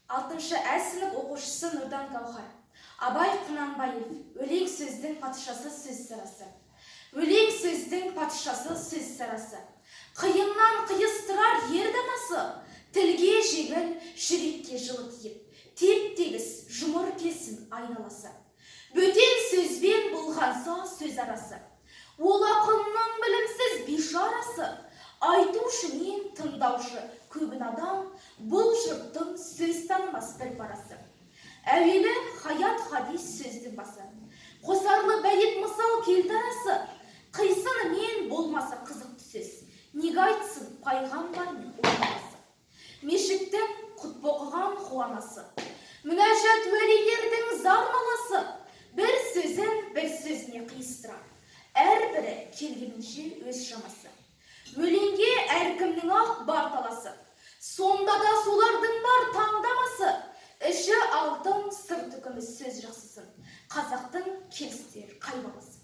Алтыншы ә сынып оқушысы Нұрдан Гауһар. Абай Құнанбаев. Өлең сөздің патшасы, сөз сарасы. Өлең сөздің патшасы, сөз сарасы. Қиыннан қиыстырар ер данасы. Тілге жеңіл, жүрекке жылы тиіп, теп тегіс жұмыр келсін айналасы. Бөтен сөзбен былғанса сөз арасы, ол ақынның білімсіз бишарасы. Айтушы мен тыңдаушы көбін адам, бұл жұрттың сөз танымас бір парасы. Әуелі хаят, хадис сөздің басы, қосарлы бәйіт, мысал келді арасы. Қисынымен болмаса қызықты сөз, неге айтсын пайғамбар мен оның баласы? Мешіттің құтпа оқыған ғұламасы, мінәжат уәлилердің зар наласы бір сөзін бір сөзіне қиыстырар, әрбірі келгенінше өз шамасы. Өлеңге әркімнің ақ бар таласы, сонда да солардың бар таңдамасы. Іші алтын, сырты күміс сөз жақсысын қазақтың келістірер қай баласы?